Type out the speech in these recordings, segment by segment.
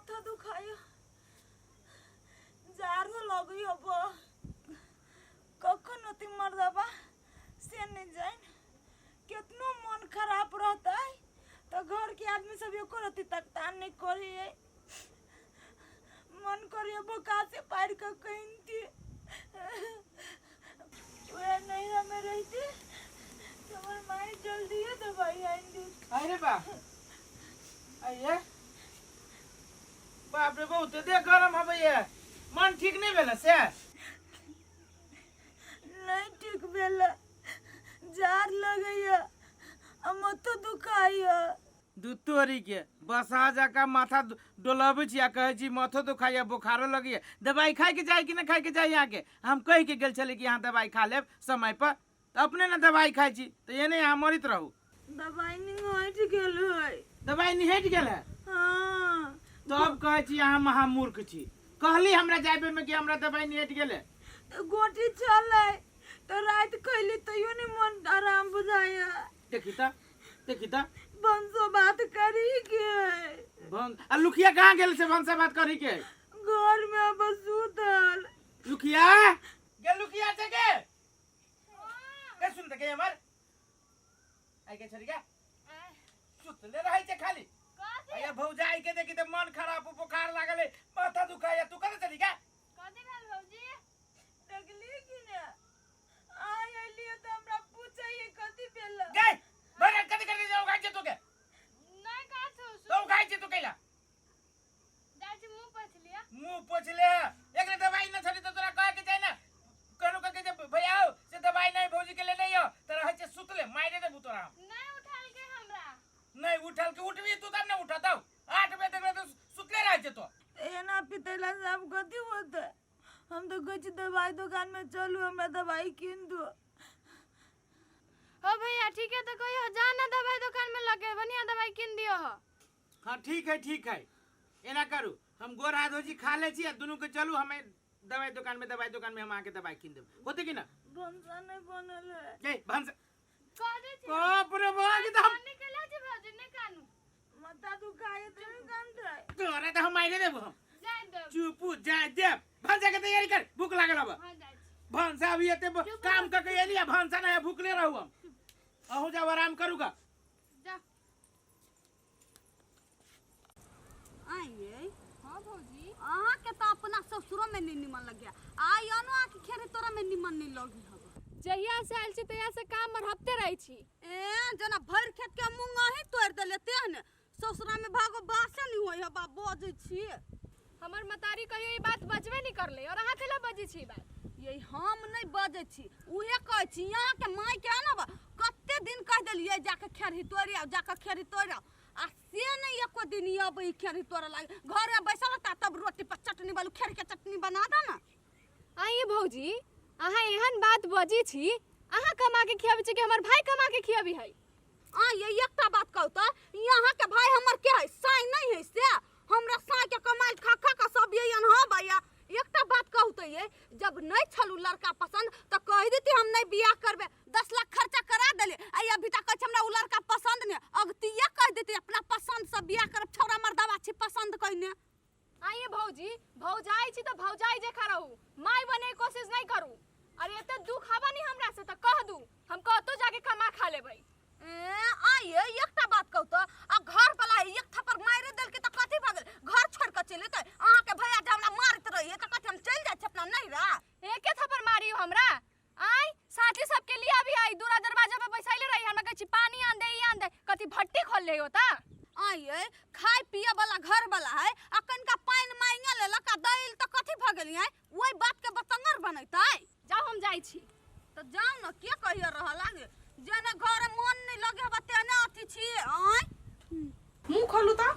माथा दुखायो, जाड़ो लगैयो बा। कखन होती मर्दबा से नहीं जान। केतनो मन खराब रहता है तो घर के आदमी सब एको रती तकतान नहीं करिए। मन करिए बोका से पार के कहीं थी वह नहीं हमें रहती तो हमार माई जल्दी है दवाई आइन दी। अरे बा, आइए। बाप रे, बहुत देह गरम हबै ये। मन ठीक नहीं भेल से? नहीं ठीक भेल, जार लगैया आ माथो दुखाइया। दू तोरी के बसा जका माथा डोलबै छी आ कहै छी माथो दुखाइया, बोखारो लगैया। दवाई खाय के जाय कि नहि खाय के जाय? अहाँके हम कहि के गेल छली कि अहाँ दवाई खा लेब समय पर, तऽ अपने ने दवाई खाइ छी तऽ एने अहाँ मरैत रहू। दवाई नहीं हटि गेल है। दवाई नहीं हटि गेल है? हाँ। तब कहै छी अहाँ महामूर्ख छी। कहली हमरा जाय बेर में कि हमरा दवाई नहीं हटि गेल है। तऽ गोटी चलै तऽ राति खैली तैयो नहीं मन आराम बुझाया। देखी तऽ, देखी तऽ। भनसो बात करी के। भन आ लुखिया कहाँ गेल से भनसा बात करी के? घर में अब सुतल। लुखिया गेल, लुखिया से के के सुन के हमर आई के छड़ी के सुतले रहै छै खाली। अया भौजाई के देखी तऽ मन खराब, बुखार लागल है, माथा दुखाया, तू कतऽ चली गे? कथी भेल भौजी? देखली कि ने, आइ अयलियै तऽ हमरा पूछैये कथी भेल। गे भरे कथी करके जाऊ खाइ छै तू के? नहि काछो। तो खाइ छै तू कैला? जाइ छी मुँह पोछि लिअ। मुँह पोछि ले। एकरे दवाई न छली तऽ तोरा कहे के चाही ने, कहनो कह के भैया हो से दवाई नहीं भौजी के ले नहीं हो, तऽ रहै छै सुतले। मारे देबू तोरा हम। नहि उठाल के हमरा। नहीं उठल के, उठबी तू तब ने उठतौ। 8 बजे तक तो सुतले रहै छै तो। एना पितैला से आब कथी होतै? हम तऽ कहै छी दवाई दुकान में चलू, हमरा दवाई कीन दू। हो भैया ठीक है, तो कहियो जा ना दवाई दुकान में लगे बढ़िया दवाई कीन दियो हो। हाँ ठीक है, ठीक है, एना करू, हम गोर हाथ धोइ छी, खा लै छी आ दुनू के चलू हमें दवाई दुकान में, दवाई दुकान में हम अहाँके दवाई कीन देब। होतै कि ना? भनसा नहीं बनल है। गे भनसा कह दै छी। बाप रे बाप, ई तऽ हम निकल छी भौजी, नहि कानू। माथा दुखाए तऽ नहि कानतै। तोरा तऽ हम मारि देबो हम। जाय देब। चुपू, जाय देब। भनसा के तैयारी कर, भूख लागल हब। हाँ जाइ छी। भनसा अभी एते काम कऽ के एली आ भनसा नहि, भूखले रहू हम। अहूँ जाउ आराम करू गा। जा। आइए। हाँ भौजी। अहाँ के तो अपना ससुरो में नहीं निमन लग गया, आई अनो आके खेरे तोरा में निमन नहीं लगी हब। जहिया से आयल छी तहिया से काम मरहबते रहै छी। ए जना भरि खेत के मूंग अहीं तोड़ि देले तेहन ससुरा में भागो बासे नहीं होई हबा बजै छी। हमर मतारी कहियो ई बात बजबे नहीं करले और अहाँ कैला बजै छी ई बात? ये हम नहीं बजै छी, उहे कहै छी। यहाँ के माय के ना बा कते दिन कह देलियै जाके खेरही तोड़ि आउ, जाके खेरही तोड़ि आउ, आ से नहीं एको दिन अबै खेरही तोड़े लागे। घरे बैसल रहता तब रोटी पर चटनी बालू खेरही के चटनी बना दे ना। आइए भौजी, अहाँ एहन बात बजै छी, अहाँ कमा के खियाबै छी कि हमर भाई कमा के खियाबी है? आ ये एकटा बात कहू तो यहाँ के भाई हमर के है साई नहीं है से हमरा साई के कमाई खा खा के सब ये अनहा भैया। एकटा बात कहू तो ये जब नहीं छलू लड़का पसंद तो कह देती हम नहीं बियाह करबे, 10 लाख खर्चा करा देले, आ अभी तक कहै छै हमरा उ लड़का पसंद नहीं, अगतिया कह देती अपना पसंद से बियाह करब, छौड़ा मर्दावा छी पसंद कइने। आइए भौजी, भौजाई छी तो भौजाई जेखा रहू, माय बने के कोशिश नहीं करू। अरे एते दुख हवा नहीं हमरा से तो कह दू, हम कतौ जाके कमा खा लेबै। ए आइए एकटा बात कहू तो आ घर वाला एक थप्पड़ मारि देलकै तऽ कथी भऽ गेल? घर छोड़ के चलि एतै? अहाँ के भैया जे हमरा मारैत रहिए तऽ कथी हम चलि जाइ छी अपना नैहरा? एके थप्पड़ मारियो हमरा? आइ साथी सबके लिए अभी आई दूरा दरवाजा पर बैसैले रही, हमरा कहै छी पानी आन दे, ई आन दे, कथी भट्टी खोल ले होता? आइए खाय पिए वाला घर वाला है, आ कनिका पानि मांगे लेलक आ दैल तऽ कथी भऽ गेल? है ओहि बात के बतंगर बनैतै? जाउ हम जाइ छी। तऽ जाउ ने, के कहियो रह लागे जेने घर मन नहीं लगे हबा तेने अथी छी। आय मुंह खोलू तऽ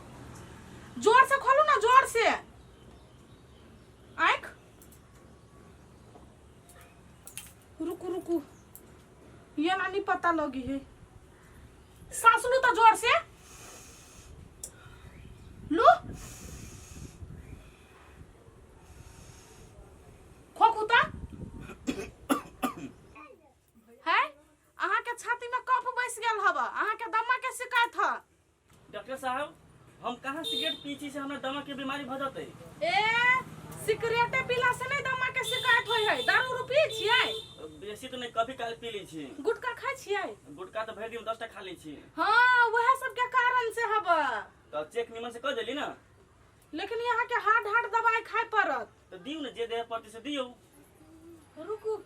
जोर से खोलू ना, जोर से आँख। रुकू रुकू, ये ना नहीं पता लगी है। सांस लू तो जोर से लू, खोखू तो है। अहाँ के छाती में कफ बैस गेल हवा, अहाँ के दमा के शिकायत है। डॉक्टर साहब, हम कहाँ सिगरेट पी छी से हमरा दमा के बीमारी भऽ जेतै? ए सिगरेटे पीला से नहीं दमा के शिकायत होय है। दारू रू पी छियै? बेसी तऽ नहि, कभी काल पी लै छी। गुटखा खाइ छियै? गुटखा तऽ भरि दिन 10 टा खा लै छी। हाँ, वएह सब के कारण से हब। तऽ चेक निमन से कऽ देली ने? लेकिन यहाँ के हार्ड हार्ड दवाई खाय पड़त। तऽ दियौ ने, जे देह पड़तै से दियौ। रुकू,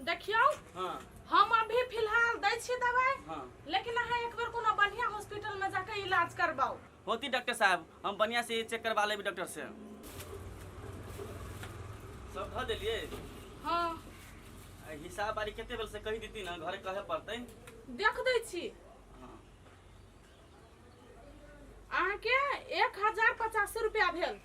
देखियौ। हाँ। हम अभी फिलहाल दै छी दवाई। हाँ। लेकिन अहाँ एक बेर कोनो बढ़िया हॉस्पिटल में जाके इलाज करबाउ। होती डॉक्टर साहब, हम बढ़िया से चेक करवा लेबै डॉक्टर से। सब धऽ देलियै? हाँ। आ हिसाब बारी कते बेर से कहि देती ने, घरे कहे पड़तै। देख दै छी। हाँ। अहाँके 1085 रुपया भेल।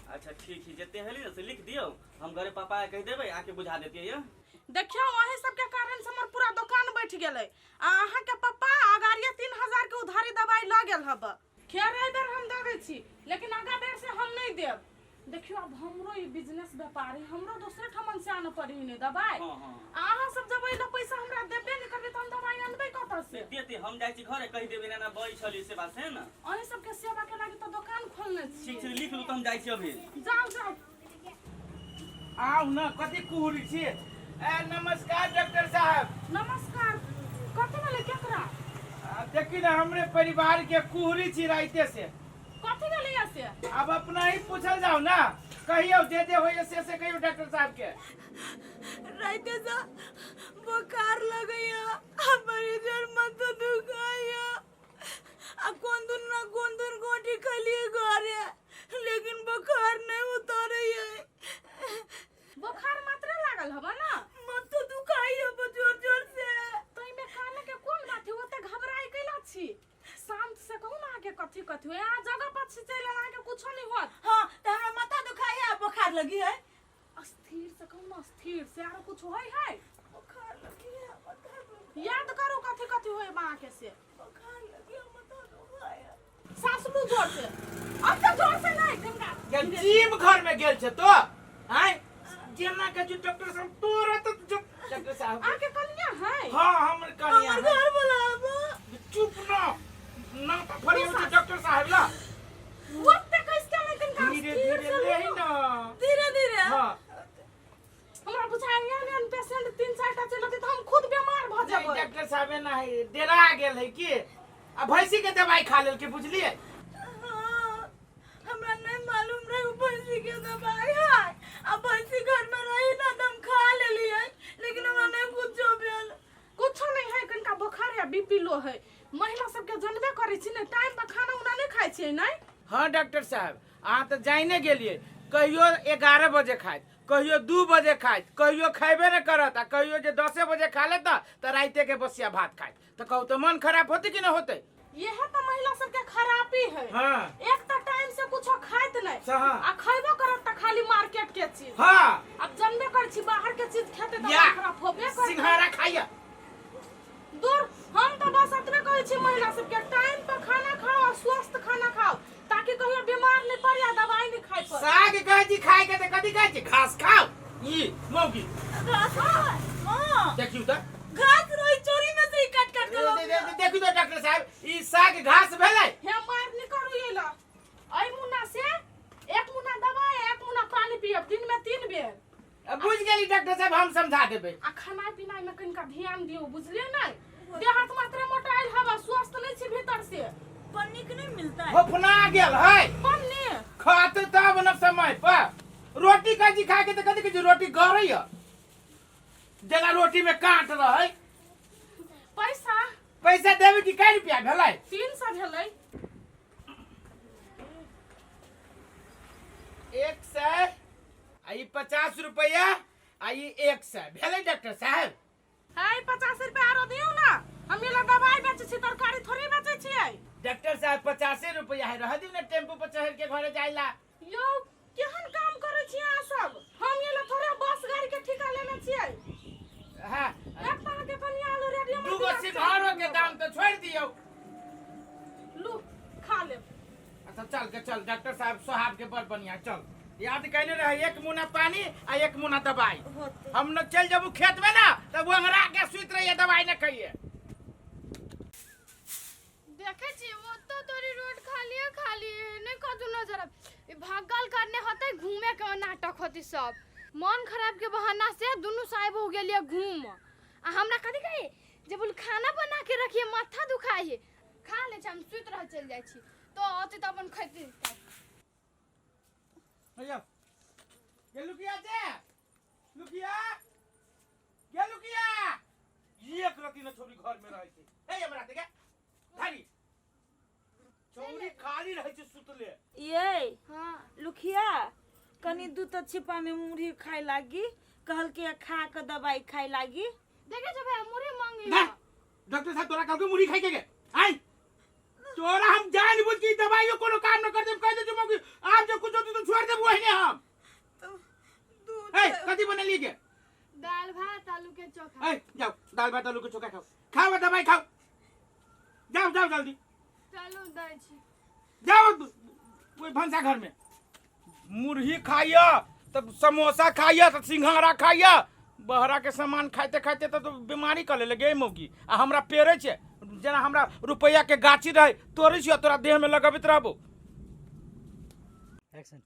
अच्छा ठीक है, जते हेली ने से लिख दियौ, हम घरे पापा के कहि देबै, आके बुझा देतियै ये। देखियौ, अहीं सबके कारण से हमर पूरा दुकान बैठ गेलै आ अहाँके पप्पा अगाड़िए 3000 के उधारी दवाई लऽ गेल हब। खैर, एहि बेर हम दऽ दै छी, लेकिन आगा बेर से हम नहि देब। देखियौ, आब हमरो ई बिजनेस व्यापारी, हमरो दोसरे ठमन से आनऽ पड़ी ने दवाई। हाँ हाँ। आ अहाँ सब जब एहि लए पैसा हमरा देबे नहि करबै तऽ हम दवाई अनबै कतऽ से? देते, हम जाइ छी घरे, कहि देबै ना बई छली से बात है ना। अहीं सबके सेवा के लागी तऽ दोकान खोलने ठीक छी। छै, लिख लू तऽ हम जाइ छी अभी। जाउ जाउ। आउ न, कथी कुहरी छी? ए नमस्कार डॉक्टर साहब। नमस्कार। कथी भेलै केकरा? आ, देखी ने, हमरे परिवार के कुहरी छी राइते से। कथी भेलै से? अब अपना ही पूछल जाओ ना, कहियो जे जे होइए से से कहियो डॉक्टर साहब के। राइते से बुखार लगैया आ बड़ी जोर माथा दुखाइया आ कोन दिन ना कोन दिन गोटी खलिए घरे, लेकिन बुखार नहीं उतरैया। बोखार मात्र लागल हबा ना? माथा दुखाइया बड़ जोर जोर से। तो एहिमे काने के कोन बात है? ओते घबराई कैला छी? शांत से कहू ना, अहाँके कथी कथी होय। अहाँ जगह पर छी, चलि आयल, अहाँके कुछो नहीं होत। हाँ, तो हमरा माथा दुखाइया आ बुखार लगी है। स्थिर से कहू ना, स्थिर से। आरो कुछ होय है? बुखार लगी है, माथा दुखाइया। याद करू कथी कथी होय अहाँके से। बुखार लगी है, माथा दुखाइया। सास लू जोर से, अब तो जोर से नहीं कनका। गेल जीव घर में गेल छे तो आय जेना के जो डॉक्टर साहब तोरा तो जो डॉक्टर साहब। अहाँके कनिया है? हाँ, हमर कनिया हमर है। घर बोलाबो। चुप ना ना तो फरी हो डॉक्टर साहब ला। ओते कैसे नहीं, कनका धीरे स्थिर धीरे से ले लू। ना धीरे धीरे। हाँ। हमरा बुझाइ एहन एहन पेशेंट तीन चारि टा चलि तऽ हम खुद बीमार भऽ नहीं, जेबै। डॉक्टर साहब एना है, डेरा गेल है की आ भैंसी के दवाई खा लेलकै, बुझलियै? हाँ, हमरा नहीं मालूम रहे उ भैंसी के दवाई है आ भैंसी घर में रही ना तो हम खा लेलिए, लेकिन हमरा नहीं कुछो भेल। कुछो नहीं है, कनिका बोखार है, बीपी लो है। महिला सबके जनबे करै छी ने, टाइम पर खाना उना नहीं खाइ छियै नै? हाँ डॉक्टर साहब, अहाँ तऽ जाइने गेलियै, कहियो 11 बजे खाइत, कहियो 2 बजे खाइत, कहियो खयबे नहि करत आ कहियो जे 10 बजे खा लेत तऽ राइते के बसिया भात खाइत, तऽ कहू तऽ मन खराब होतै कि नहि होतै? यह तो महिला सबके खराबी है। हाँ। एक तो टाइम से कुछो खाइत नहीं हाँ। आ खैबो करत त खाली मार्केट के चीज। हाँ। अब जनबे कर छी, बाहर के चीज खेते त या। मन खराब होबे करतै। सिंघाड़ा खाइया। दूर, हम तो बस एतबे कहै छी महिला सबके, टाइम पर खाना खाओ आ स्वस्थ खाना खाओ ताकि कहियो बीमार नहीं पड़े आ दवाई नहीं खाए पड़े। साग कहै छी खाय के तऽ कथी कहै छी? घास खाओ ई मौगी। घास हाँ। देखियौ तऽ। घास रही, चोरी में से ही काट काट के लऽ लिअ। देखियौ तऽ डॉक्टर साहब, ई साग घास भेलै? हे मार नहीं करू ये ला। एहि मुन्ना से एक मुन्ना दवाई, एक मुन्ना पानी पियब दिन में 3 बेर। अब बुझि गेली डॉक्टर साहब, हम समझा देबै। आ खाना पीना में कनिका ध्यान दियौ, बुझलियै नै? देह हाथ मात्र मोटाइल हवा, स्वस्थ नहीं छी भीतर से। पन्नी के नहीं मिलता है? फफना गेल है। पन्नी खाते तब न समय पर। रोटी कथी खाय के तऽ कथी कहै छै, रोटी गरैया जेना रोटी में कांट रहै। पैसा? पैसा देबै कि? कै रुपया भेलै? 300 भेलै। 100 आ ई 50 रुपया आ ई 100 भेलै डॉक्टर साहब। है 50 रुपया आरो दियौ ना, हम एला दवाई बेचै छी, तरकारी थोड़े बेचै छियै। डॉक्टर साहब, 50 रुपया है, रह दियौ ने टेम्पू पर चढ़ के घरे जाइला। यौ, केहन काम करै छी अहाँ सब? हम एला थोड़े बस गाड़ी के ठेका लेने छियै। हाँ। एक तऽ अहाँके कनिया आलू रेडियो में दूगो दिया। सिंघाड़ो के दाम तो छोड़ दियौ। लू, खा लेब। अच्छा चल के चल डॉक्टर साहब, स्वभाव के बड़ बढ़िया, चल। याद कैने रहे, एक मुना पानी आ एक मुना दवाई। होते। हम न चल जबू खेत में ना तब वो अंगरा के सुत रहिए, दवाई न खाइए। देखे छी ओतो तोरी रोड खाली है, खाली नहीं कतू नजर आब। ई भागल करने होते घूमे के नाटक होती सब मन खराब के बहाना से दुनू साहेब हो गेलिए घूम। आ हमरा कथी कही जे बोल खाना बना के रखिए, माथा दुखाई है, खा ले छी, हम सुति रह चल जाइ छी तो अति त अपन खैती। भैया ये लुकिया जे लुकिया ये लुकिया एक रति न छोरी घर में रहै छै। हे हमरा देखे खाली छौरी खाली रहै छै सुतले। ये हाँ लुखिया कनी दू त छिपा में मुरही खाए लागी, कहलके खा के दवाई खाए लागी। देखे जो भैया मुरही मांगी। ना डॉक्टर साहब तोरा कहलके मुरही खाइ के गे? आइ तोरा हम जान बुझ के दवाइयो कोनो काम न कर देब, कह दे मौगी आप जो कुछ होती तो छोड़ देब वही हम। तो दूध ए कथी बनेलिए गे? दाल भात आलू के चोखा। ए जाओ दाल भात आलू के चोखा खाओ, खाओ दवाई खाओ, जाओ जाओ जल्दी। चलू दै छी। जाओ ओहि भनसा घर में मुरही खाइया तब समोसा खाइया तब सिंघाड़ा खाइया, बहरा के सामान खाइते खाइते तब तो बीमारी कर ले गे मौगी। आ हमरा पेड़े छे जेना हमरा रुपैया के गाछी रहे तोड़े छियो तोरा देह में लगबैत रहबो। एक्शन।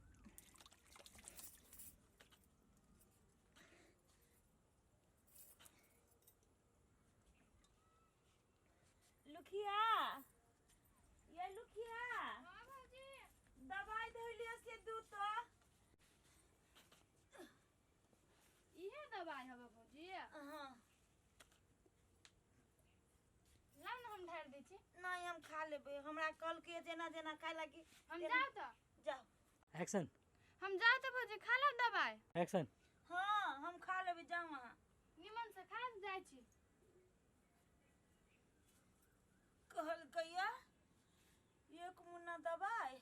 लुखिया ये लुखिया दवाई धइलियो से दू तो। इहे दवाई हवे भौजी? हाँ। लाउ ना हम ढारि दै छी। नहीं हम खा लेबै, हमरा कहलकै जेना जेना खाए लागी। हम जाउ त? जाउ। एक्शन। हम जाउ त भौजी खा लेब दवाई? एक्शन। हाँ हम खा लेबै, जाउ अहाँ। निमन से खा जाइ छी। कहलकैया एक मुन्ना दवाई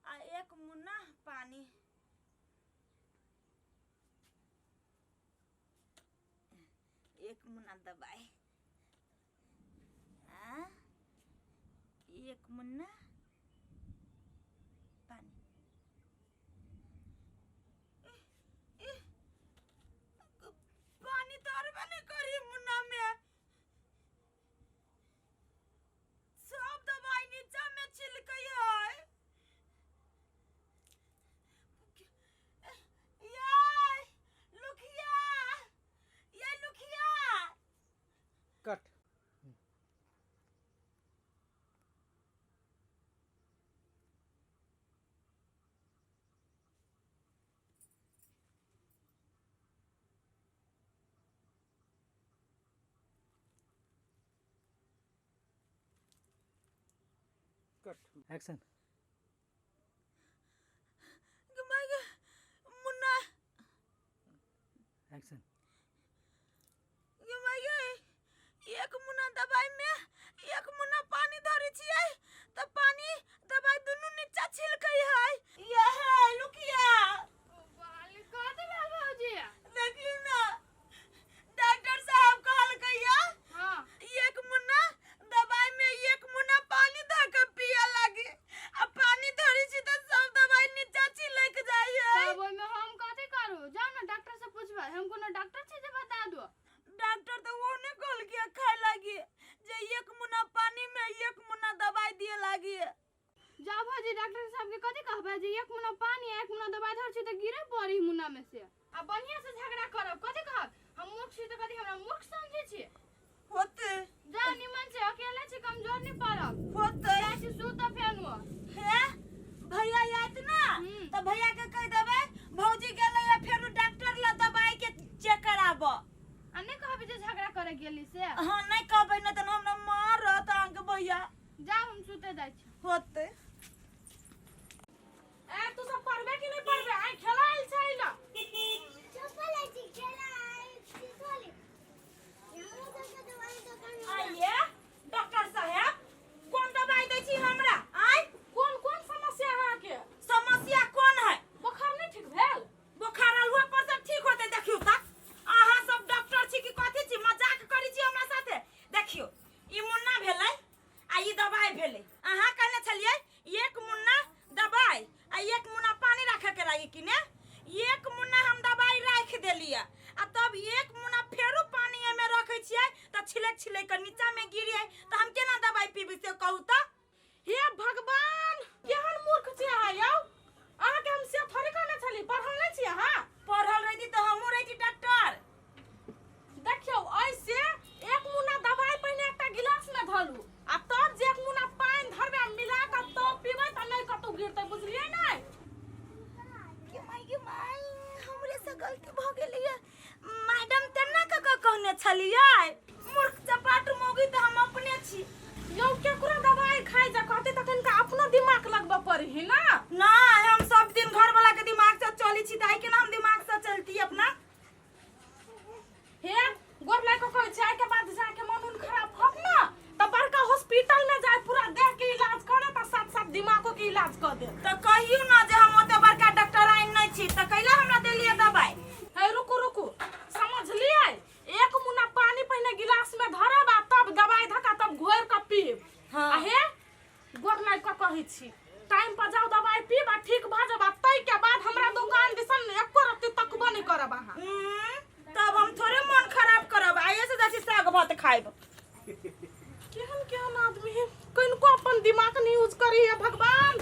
आ एक मुन्ना पानी। एक मुन्ना दवाई आ एक मुन्ना पानी। पानी तो अरबे नहीं करी मुन्ना में, सब दवाई नीचा में छिलकै है। ये लुखिया ये लुखिया। कट। कट। एक्शन। मुन्ना। एक्शन। गे माय गे, एक मुन्ना दवाई में एक मुन्ना पानी धरे छियै त पानी दवाई दुनू नीचा छिलकै है। ये है लुकिया। कथी भेल भौजी? देखियौ ना डॉक्टर साहब कहलकैया हाँ एक मुन्ना दवाई में एक मुन्ना पानी धऽ के पिया लागी, आ पानी धरै छी त सब दवाई नीचा छिलक जाइ है। तब ओहिमे हम कथी करू? जाउ ना डॉक्टर से पूछबै, हम कोनो डॉक्टर छी जे बता दू? डॉक्टर तो वो नहीं कहलकै खाए लागी जे एक मुन्ना पानी में एक मुन्ना दवाई दिए लागी। जाओ भौजी डॉक्टर साहब के कथी कहबै जे एक मुन्ना पानी एक मुन्ना दवाई धर छी त गिरे पड़ी मुन्ना में से। आ बढ़िया से झगड़ा करब, कथी कहब हम मूर्ख छी त कथी हमरा मूर्ख समझै छी? होते। जाओ निमन से, अकेले छी कमजोर नहीं पड़ब। होते। जाइ छी सुत फेनु। हे भैया आयत ना त भैया के कह देबै भौजी गेलै फेरू डॉक्टर ल दवाई के चेक कराब। आ नहीं कहबै जे झगड़ा करे गेली से? हाँ नहीं कहबै न त हमरा मारत अहाँके भैया। जाओ हम सुते जाइ छी। होते। ए तू सब पढ़बे कि नहीं पढ़बे? आई खेला आइल छै ना। आइए डॉक्टर साहब कोन दवाई दै छी हमरा? आइ कोन कोन समस्या अहाँके? समस्या कोन है? बोखार नहीं ठीक भेल? गलती भऽ गेलैया। मैडम तेना कऽ कऽ कहने छलियै। मूर्ख चपाट मौगी तऽ हम अपने छी। यौ केकरो दवाई खाइ जा कहते तऽ कनिका अपनो दिमाग लगबऽ पड़ही ना। नहि, हम सब दिन घर वाला के दिमाग से चलै छी, तऽ आइ केना हम दिमाग से चलती अपना? हे गोर लागि कऽ कहै छी, आइके बाद जाके मन उन खराब होत ना तऽ बड़का हॉस्पिटल में जाय पूरा देह के इलाज करे तऽ साथ साथ दिमागो के इलाज कऽ दे। तऽ कहियौ ना जे हम ओते बड़का डॉक्टर आइन नहि छी, तऽ कैला हमरा देलियै दवाई? हे रुकू रुकू, समझलियै? एक मुन्ना पानी पहिने गिलास में धरब आ तब दवाई धका तब घोरि कऽ पीब। हाँ। आ हे गोर लागि कऽ कहै छी, टाइम पर जाउ दवाई पीब आ ठीक भऽ जाब, आ ताहिके बाद हमरा दोकान दिसन एको रत्ती तकबो नहि करब अहाँ। तब हम थोड़े मन खराब करब, आइए से जाइ छी साग भात खाइब। केहन केहन आदमी है, कनिको अपन दिमाग नहीं यूज करी है भगवान।